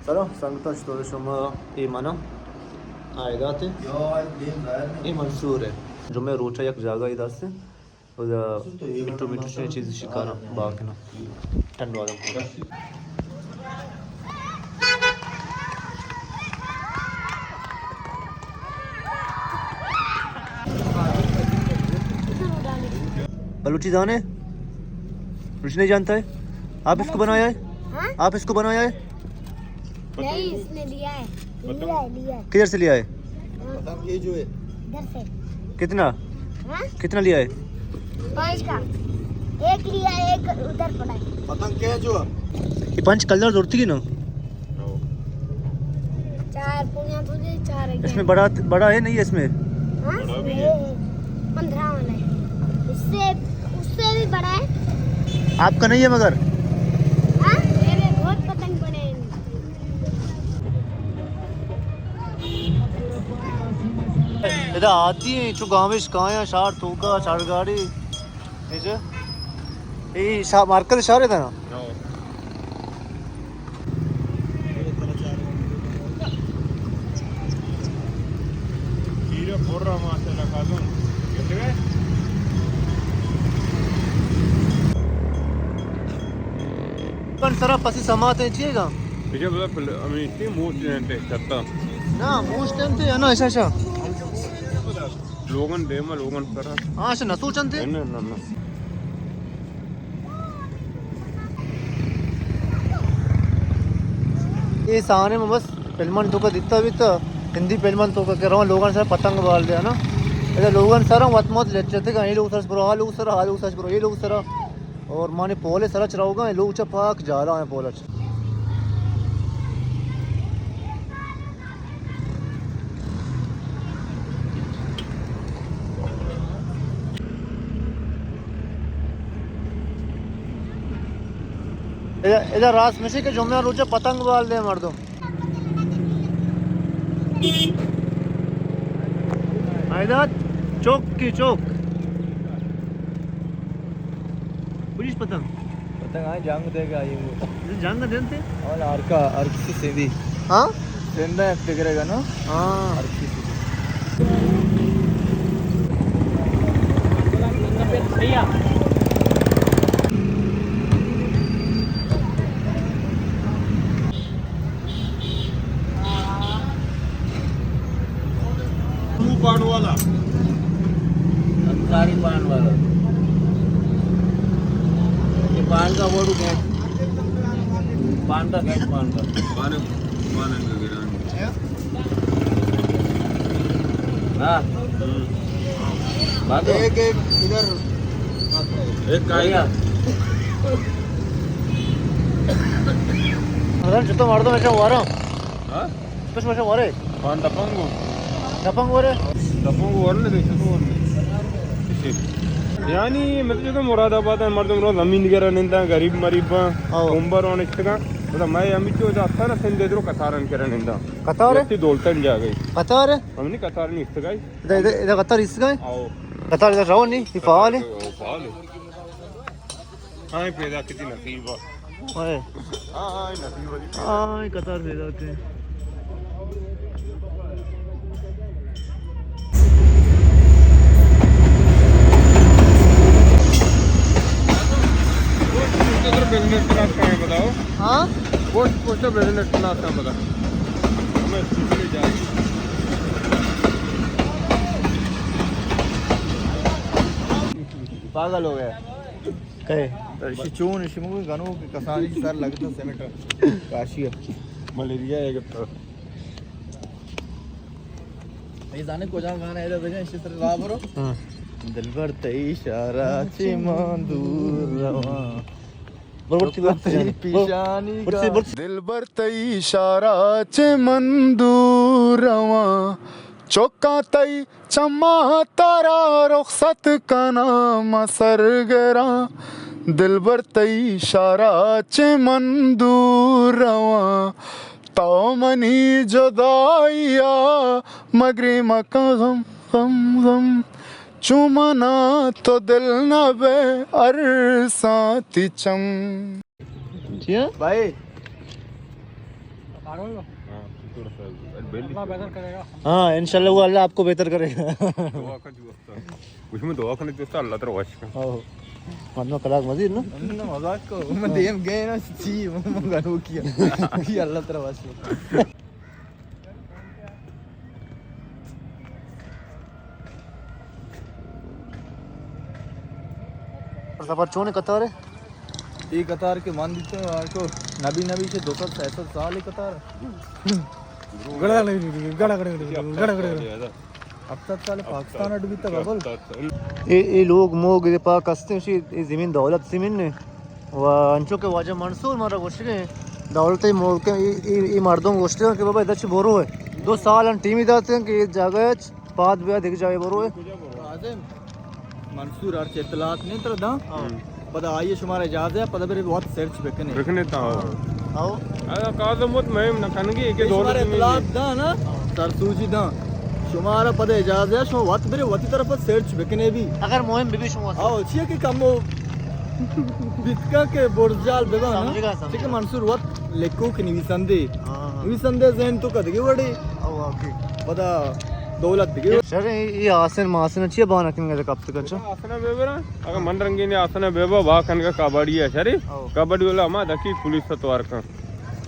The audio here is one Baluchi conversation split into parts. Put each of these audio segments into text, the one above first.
سلام سنگتاں، چطور شما؟ اے من آں، عائدات اِنت، اے منصور اِنت۔ جمعہ روچ ءَ یک جاگہ ءَ داشتیں، ادا مٹھو مٹھو چیز شکاراں باکناں، ٹھنڈو آدم۔ بلوچی زانے؟ بلوچی نہیں جانتا ہے؟ آپ اس کو بنایا ہے؟ ہاں؟ آپ اس کو بنایا ہے؟ نہیں، اس نے لیا ہے۔ لیا ہے، لیا ہے۔ کدھر سے لیا ہے؟ ہاں۔ ادھر سے۔ کتنا؟ ہاں؟ کتنا لیا ہے؟ پانچ کا۔ ایک لیا ہے، ایک ادھر پڑا ہے۔ پتنگ کیا جو؟ یہ پنچ کلر زورتی کی نا؟ چار پویاں تو دے، چار۔ اس میں بڑا، بڑا ہے نہیں ہے اس میں؟ ہاں، بڑا بھی ہے۔ پندرہ والا ہے۔ اس سے، اس سے بھی بڑا ہے۔ آپ کا نہیں ہے مگر؟ ہاں، میرے بہت پتنگ بڑے ہیں۔ ادا آتی ہیں، چو گامش کایاں، شار توکا، شار گاڑی۔ اے چہ؟ اے شا-، مرکز شہر اِنت نا؟ ہاں۔ پیرے پر رہا ماشاءاللہ خاتون۔ کتنے گئے؟ کن سرا پسی سماعت اِنت چیے گا؟ پیچھے بلا پل-، ہمیں اتنی موت جنتے چھتا۔ نا، موت جنتے یا نا، ایسا، ایسا۔ لوگن دیما، لوگن سرا۔ ہاں، ایسا نہ سوچنتے؟ نہ، نہ، نہ۔ اے سانے ما بس فلمانی توکا دیتا بیتا، ہندی فلمانی توکا کہ رواں لوگان سرا پتنگ بال دیا نا۔ ادا لوگان سرا وت مت لچتے گا، اے لوگ سرا برو، آ لوگ سرا، آ لوگ سرا برو، اے لوگ سرا۔ اور مانے پولے سرا چراوگا، اے لوگ چا پاک جالا ہیں پولچ۔ ادا، ادا راست مشی کہ جمعہ روچ پتنگ بال دے مردم۔ عائدات چوک کی چوک۔ پولیس پتنگ۔ پتنگ آئی جنگ دے گا، آئی وہ۔ جنگ دینتے؟ اور ہر کا، ہر کسی سے بھی۔ ہاں؟ زندہ ایک ڈگرے گا نا؟ ہاں۔ ہر کسی سے۔ منہ پان والا۔ انصاری پان والا۔ یہ پان کا بورڈ ہے۔ پان کا گیٹ پان کا۔ پان، پان کا گران۔ ہاں۔ ہوں۔ بات ایک، ایک ادھر۔ ایک کائی کا۔ مردم چتو مردم ایسا ہوا رہا۔ ہاں؟ تو شما شما ورے؟ ہاں، دپنگو۔ دپنگ ورے؟ دپنگو ورنے دے، چتو ورنے۔ یعنی، مطلب، جو مراد آباد ہے، مردم رو زمین گرا نندا، غریب مریباں، ہاں۔ عمر ہونے چکا۔ مطلب، میں امی چو جاتا نا، سندھ درو قطارن کرا نندا۔ قطار؟ اتنی دولتن جا گئی۔ قطار؟ ہم نہیں، قطار نہیں، استگائی۔ ادا، ادا، ادا قطار استگائی؟ آؤ۔ قطار ادا رو نہیں، یہ فعال ہے۔ فعال ہے۔ ہاں، پیدا کتی نصیب۔ ہائے۔ ہاں، ہاں، نصیب والی۔ ہاں، قطار پیدا کے۔ بزنس کلاس کا ہے، بتاؤ۔ ہاں؟ پوسٹ، پوسٹ بزنس کلاس کا، بتا۔ ہمیں اسکوٹی لے جائے۔ پاگل ہو گیا۔ کئے؟ شی چون، شی مگو گنو کہ کسانی سر لگتا سیمنٹ۔ کاشی ہے۔ ملیریا ہے گپتا۔ اے زانے کجا گانا ہے، تو بجا، اشی سر را برو۔ ہاں۔ دلبر تئی اشارہ چے من دور رواں۔ برو، برو، برو، برو۔ پیشانی برو، برو۔ دلبر تئی اشارہ چے من دور رواں۔ چکاں تئی چماں ترا رخصت کناں من سرگراں، دلبر تئی اشارہ چے من دور رواں۔ تو منی جدائی ءَ مگرے مکن غم، غم، غم، چو منا تو دل نہ بئے ارساں تئی چم۔ چیا؟ بھائی۔ ہاں، تھوڑا سا، ارے، بیل اللہ بہتر کرے گا۔ ہاں، انشاءاللہ وہ اللہ آپ کو بہتر کرے گا۔ دعا کا جو واسطہ۔ اس میں دعا کرنے کے واسطہ اللہ ترا وش کا۔ ہاں۔ مردم کلاک مزید نا؟ ہم نے مزاق کو، میں دیم گئے نا، چی، وہ گنو کیا۔ یہ اللہ ترا وش کا۔ سفر چون قطار ہے؟ یہ قطار کے مان دیتے ہیں، آ کو نبی نبی سے دو سو سو سال ہے قطار۔ گڑا گڑا گڑا گڑا گڑا گڑا۔ ہفتاد سال پاکستان اڈ بیتا بابل۔ اے، اے لوگ موگ اے پاک ہستیں، شی اے زمین دولت زمین نے۔ و انچو کہ واجہ منصور مارا گوشگے، دولت ملک اے، اے، اے مردم گوشتے کہ بابا ادا چی برو ہے۔ دو سال ان ٹیمی داتے کہ اے جگہ پاد بیا دیکھ جائے برو ہے۔ منصور ہرچ اطلاعات نہیں ترا داں۔ ہاں۔ پدا آئیے شمارا اجازت ہے، پدا برے وقت سرچ بکنے۔ بکنے تا۔ ہاں۔ آؤ۔ ادا کاظم وت مہم نہ کنگی کہ اے دولت شمارا اطلاعات داں نا، سرسوجی داں۔ شمارا پدا اجازت ہے، شما وقت برے وتی طرف سرچ بکنے بھی۔ اگر مہم بھی، بھی شما۔ آؤ، چیئے کہ کمو بیتکا کہ برزجال ببا نا۔ سمجھگا، سمجھگا۔ چیئے کہ منصور وت لکھوک نویسندے۔ ہاں، ہاں۔ نویسندے ذہن تو کدگے وڑے۔ او، واقعی۔ پدا دولت دگے۔ شر، اے، اے آسن ماسن چیئے بانہ کنگا کپت کنچا؟ آسن بے برا۔ اگر من رنگین آسن بے با، با کنگا کبڈی ہے، شری؟ او۔ کبڈی والا ما دکی پولیس توار کن۔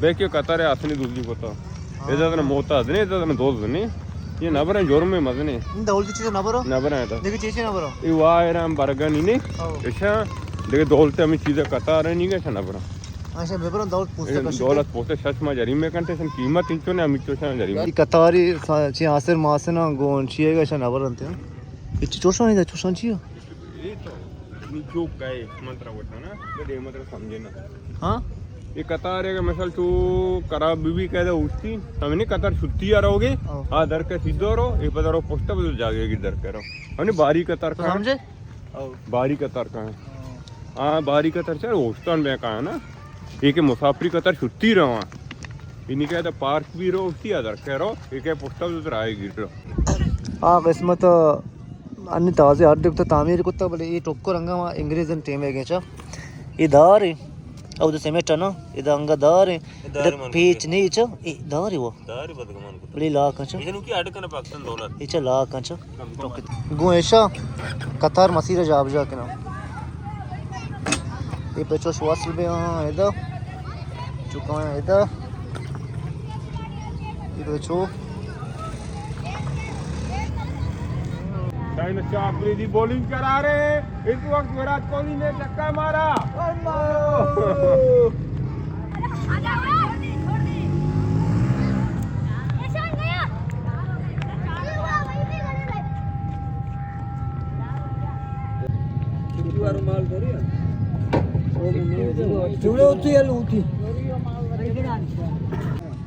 بے کہ قطار آسنی دزی کوتا۔ ہاں۔ اجازت نہ محتاج نے، اجازت نہ دوز نے۔ یہ نہ برن جرم مزنے۔ ان دولتی چیز نہ برو؟ نہ برن ادا۔ دیکھ چیز نہ برو۔ یہ واہ رام برگانی نے۔ او۔ ایشا دیکھ دولت ہمیں چیز قطار نہیں گئے، نہ برن۔ اچھا، ببرن دولت پوستے اے کشتے۔ دولت پوستے شش ماہ جریمے کنتے، شن قیمت انچو نے، ہمیچو شن جریمے۔ ای قطاری سا-، چی آسر ماسنا گون چیئے گا شن نبرنتے، ہاں؟ اچ چوشان دا، چوشان چیئے؟ اے تو نی چوک گئے، من ترا وٹا نا، میں دے مطلب سمجھے نا۔ ہاں؟ اے قطار ہے کہ مثال تو خراب بی بی قاعدہ اٹھتی، ہم نے قطار چھٹی آ رہو گے، او۔ آ در کے سیدھو رو، اے پتہ رو پوستا بدل جاگے کی در کرو۔ ہم نے باری قطار تو کا سمجھے؟ او۔ باری قطار کا ہے۔ ہاں۔ آ، باری قطار چا اوشتان بیا کا ہے نا۔ ایک مسافری قطار چھٹی رہا۔ انہی کہ پارک بھی رو، اسی ادر کہہ رو، ایک پوسٹل ادھر آئے گی رو۔ آ قسمت انی تازہ ہر دکتا تعمیر کتا، بلے یہ ٹکر انگا ما انگریزن ٹیم ہے گے چا۔ یہ دار ہے، او دے سیمنٹ ہے نا، یہ دا انگا دار ہے۔ دار ادا من پیچ نہیں چا، یہ دار ہے وہ۔ داری بدگمان کتا۔ بلی لا کنچا۔ ایشنو کی اڈ کنا پاکستان دولت۔ ایچا لا کنچا۔ گوں ایشا قطار مسیر جابجا کنا۔ یہ پچوش واصل بے ہاں ادا۔ چکا ہیں ادا۔ یہ پچو۔ ڈائناسور اپریدی بولنگ کرا رہے ہیں۔ اس وقت وراٹ کوہلی نے چھکا مارا۔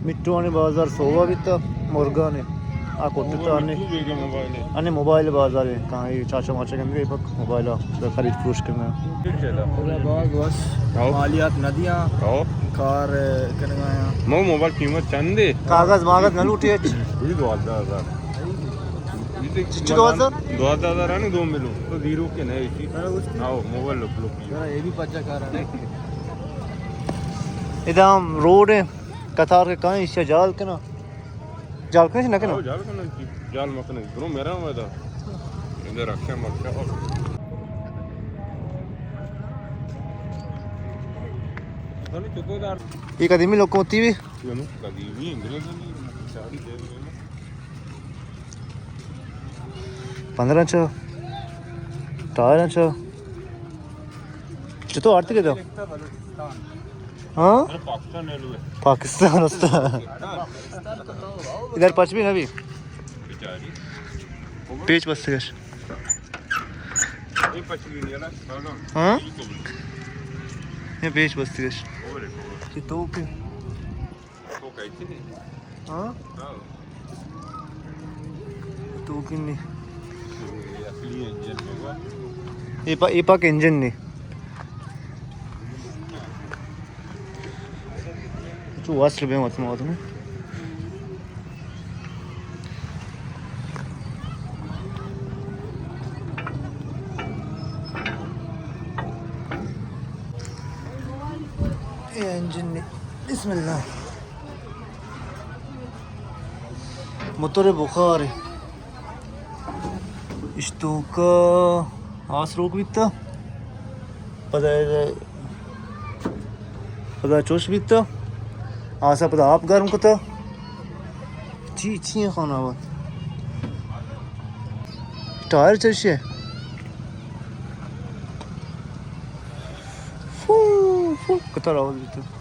مٹھو آنی بازار سوبا بیتا، مرگانے آ کٹتا آنے۔ آنے موبائل بازار ہے، کہاں یہ چاچا ماچا گندگے پک موبائل خرید فروش کرنا۔ باغ وش، مالیات ندیاں، کار کنگا۔ مو موبائل قیمت چند ہے؟ کاغذ ماغذ نہ لوٹے اچ۔ یہ دوازدہ ہزار۔ چچی دوازدہ؟ دوازدہ ہزار آنے دو ملو۔ تو زیرو کے نہیں اچی۔ آؤ، موبائل لوٹ لو۔ یہ بھی پچا کار ہے۔ ادا ہم روڈ ہے۔ قطار کے کائیں، ایشی جال کنا۔ جال کنش نہ کنا؟ آؤ، جال کنا، جال مکنا۔ برو میرا ہوا دا۔ اندر رکشا مکشا۔ یہ قدیمی لوکوموتیو ہے؟ قدیمی انگریز۔ پندرہ چا، ٹائر چا۔ چطور آرتی کے تو؟ ہاں؟ پاکستان است۔ ادھر پچ بھی نہ بھی۔ پیچ بستگش۔ ہاں؟ یہ پیچ بستگش۔ یہ تو کے۔ ہاں؟ تو کنی۔ یہ پا-، یہ پاک انجن نہیں۔ چو واسطے بے مت مت میں۔ یہ انجن نہیں۔ بسم اللہ۔ موتور بخار اشتوکا آس روک بیتا، پدا پدا چوش بیتا، آسا پدا آپ گرم کتا. چی چی خانہ آباد ٹائر چشے؟ فو فو کتا راوت بیتا.